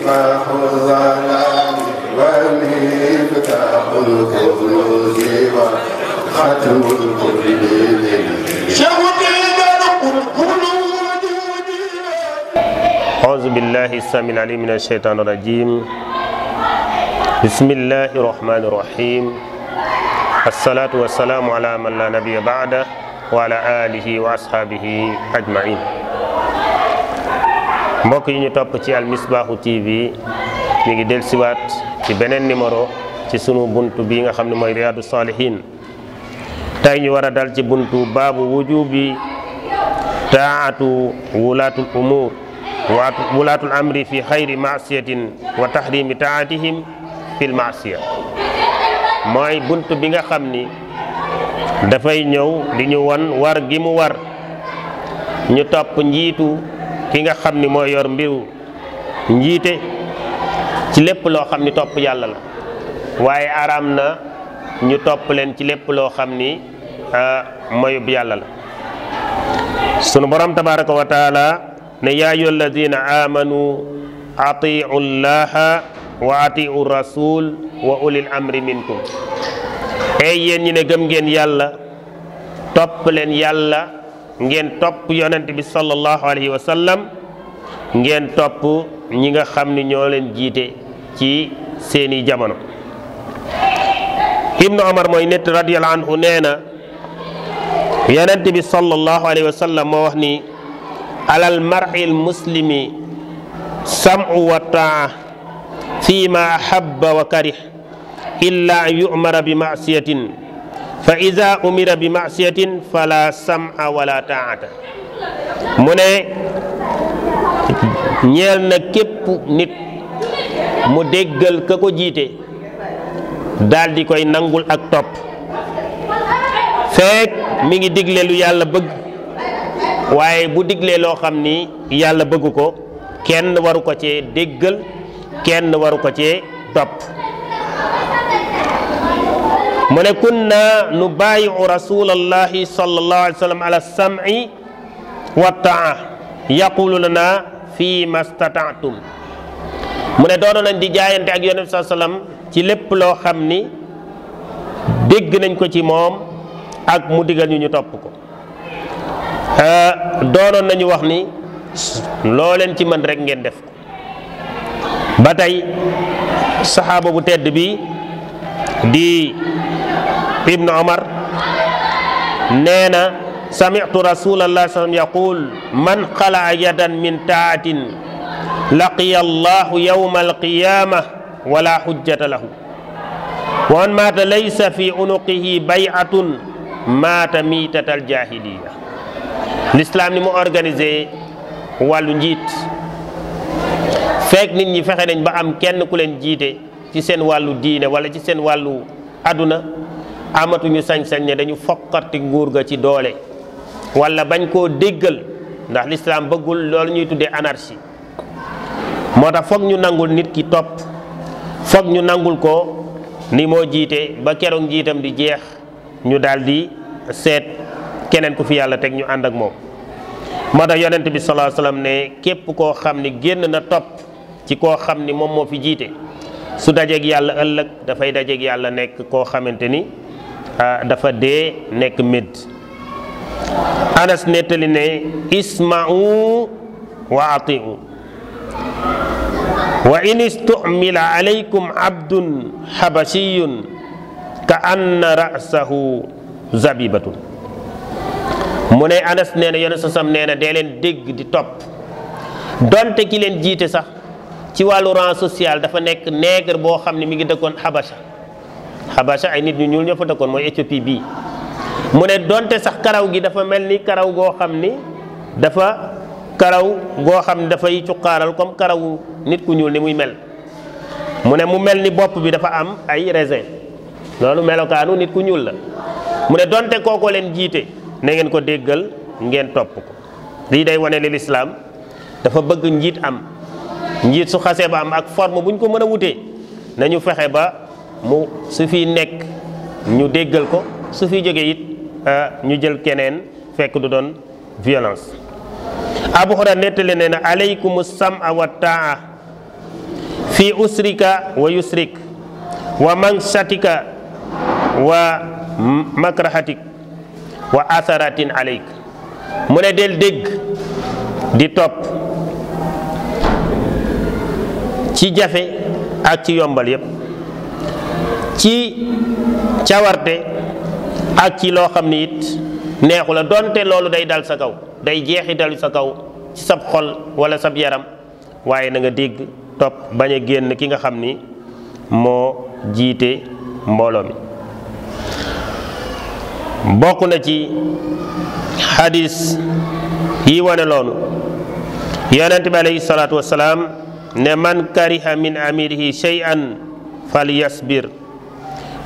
مصباح الظلام ومفتاح الكنوز وختم الكل أعوذ بالله السميع العليم من الشيطان الرجيم بسم الله الرحمن الرحيم الصلاة والسلام على من لا نبي بعده وعلى آله وأصحابه أجمعين mbokk yi ñu topp ci Al Misbahou TV ñu ngi dellusiwaat ci beneen numéro ci sunu buntu bi nga xam ne mooy Riyadou Salihine tey ñu war a dal ci buntu baabu wujubi taatu wulaatul umur wa wulaatul amri fi xayri maasiyatin wa tahrimi taatihim fil maasiya mooy buntu bi nga xam ni dafay ñëw di ñu won war gi mu war ñu topp njiitu ki nga xam ni mooy yor mbiru njiite ci lépp loo xam ni topp yàlla la waaye araam na ñu topp leen ci lépp loo xam ni moyub yàlla la sunu borom tabaraka wa taala ne yaa ayyuha alladina amanu atiu llaha wa atiu rasul wa ulil amri minkum ey yéen ñi ne gëm ngeen yàlla topp leen yàlla ngeen topp yonent bi sallallahu alayhi wa sallam ngeen topp ñi nga xam ni ñoo leen jiite ci seeni jamono. Ibnu Omar mooy nett radiyallahu anhu nee na yonent bi sallallahu alayhi wa sallam moo wax ni alal mar'il muslimi sam'u wa taa fi ma ahabba wa karih illa an yu'mara bi ma'siyatin fa iza umira bi ma'siyatin fala sam'a wala ta'ata mu ne ñeel na képp nit mu déggal ka ko jiite daal di koy nangul ak topp fekk mi ngi digle lu yàlla bëgg waaye bu diglee loo xam ni yàlla bëgg ko kenn waru ko cee déggal kenn waru ko cee topp mu ne kunna nubayi'u rasulallahi sallallahu alayhi wa sallam ala sam'i wa taa yaqulu lana fi ma stata'tum mu ne doonoon nañ di jaayante ak yonent bi sallallahu alayhi wa sallam ci lépp loo xam ni dégg nañ ko ci moom ak mu digal ñu ñu topp ko doonoon nañu wax ni loo leen ci mën rek ngeen def ko ba tey saxaaba bu tedd bi di Ibnu Omar nee na sami'tu rasulallah sallam yaqul man xalaa yadan min taatin laqiya allahu yawma alqiyama wala hujjata lahu wa man maata laysa fi unuqihi bay'atun maata miitatal jahiliya l'islam ni mu organisé wàllu njiit fekk nit ñi fexe nañ ba am kenn ku leen jiite ci seen wàllu diine wala ci seen wàllu aduna amatuñu sañ-sañ ne dañu foqarti nguur ga ci doole wala bañ koo déggal ndax l'islam bëggul loolu ñuy tuddee anarchie moo tax foog ñu nangul nit ki topp foog ñu nangul ko ni moo jiite ba keroog njiitam di jeex ñu daal di seet keneen ku fi yàlla teg ñu ànd ak moom moo tax yonent bi sallallahu alayhi wasallam ne képp koo xam ni génn na topp ci koo xam ni moom moo fi jiite su dajeeg yàlla ëllëg dafay dajeeg yàlla nekk koo xamante ni dafa dee nekk médd Anas nettali ne isma'u wa atiu wa in istumila alaykum abdun habashiyun ka anna ra'sahu zabibatun mu ne Anas nee na yonent sasam nee na dee leen dégg di topp donte ki leen jiite sax ci wàllu rang social dafa nekk nègre boo xam ne mi ngi dëkkoon Habasha ay nit ñu ñuul ñoo fa dëkkoon mooy Éthiopie bii mu ne donte sax karaw gi dafa mel ni karaw goo xam ni dafay cuqaaral comme karawu nit ku ñuul ni muy mel mu ne mu mel ni bopp bi dafa am ay raisin loolu melokaanu nit ku ñuul la mu ne donte kooko leen jiite na ngeen ko déggal ngeen topp ko lii day wane li lislaam dafa bëgg njiit am njiit su xasee ba am ak forme bu ñu ko mën a wutee nañu fexe ba mu su fi nekk ñu déggal ko su fi jógee it ñu jël keneen fekk du doon violence. Abu Hurayra nettali ne na alaykum sam'a wa taa fi usrika wa yusrik wa mansatika wa makrahatik wa atharatin alayk mu ne del dégg di topp ci jafe ak ci yombal yépp, ci cawarte ak ci loo xam ni it neexu la, donte loolu day dal sa kaw, day jeexital sa kaw ci sab xol wala sab yaram, waaye na nga dégg topp bañ a génn ki nga xam ni moo jiite mbooloo mi. bokk na ci xadis yi wane loolu yonent bi alayhi salaatu wasalaam ne man kariha min amirihi shay'an falyasbir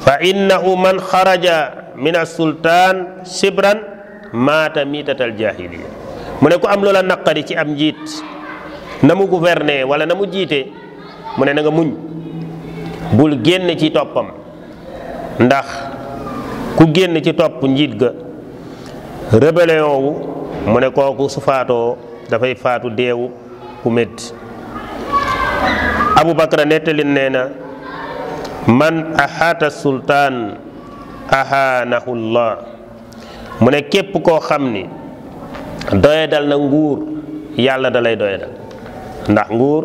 fa innahu man xaraja min as-sultaan shibran maata miitatal jaahiliya. mu ne ku am loola naqari ci am njiit na mu gouverner wala na mu jiite, mu ne na nga muñ, bul génn ci toppam, ndax ku génn ci topp njiit ga rébellion wu mu ne kooku su faatoo dafay faatu deewu ku métti. Abu Bakra nettalin nee na man ahaata sultaan ahaanahu llah, mu ne képp koo xam ni doyadal na nguur yàlla da lay doyadal, ndax nguur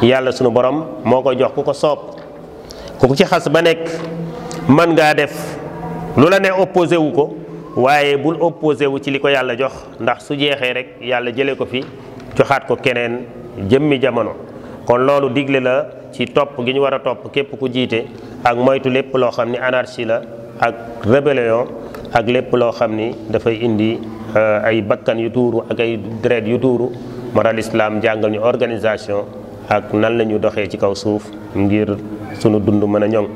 yàlla sunu borom moo ko jox ku ko soob. ku ci xas ba nekk mën ngaa def lu la ne opposé wu ko, waaye bul opposé wu ci li ko yàlla jox, ndax su jeexee rek yàlla jëlee ko fi joxaat ko keneen jëmmi jamono. kon loolu digle la ci topp gi ñu war a topp képp ku jiite, ak moytu lépp loo xam ni anarchie la ak rébellion, ak lépp loo xam ni dafay indi ay bakkan yu tuuru ak ay deret yu tuuru. moo tax lislaam jàngal ñu organisation ak nan la ñu doxee ci kaw suuf ngir sunu dund mën a ñoŋ.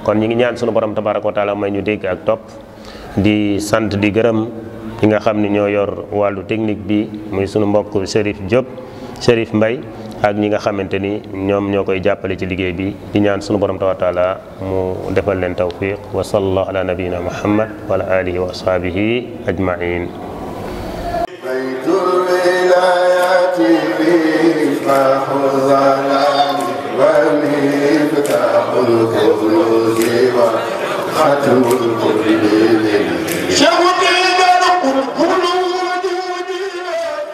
kon ñi ngi ñaan sunu borom tabaraka wa taala may ñu dégg ak topp, di sant di gërëm ñi nga xam ni ñoo yor wàllu technique bi, muy sunu mbokk Chérif Diop, Chérif Mbaye, ak ñi nga xamante ni ñoom ñoo koy jàppale ci liggéey bi. di ñaan sunu borom tabaraka wa taala mu defal leen tawfiq. wa sallallahu ala nabiyina muhammad wa ala alihi wa ashabihi ajmain. ختم القرآن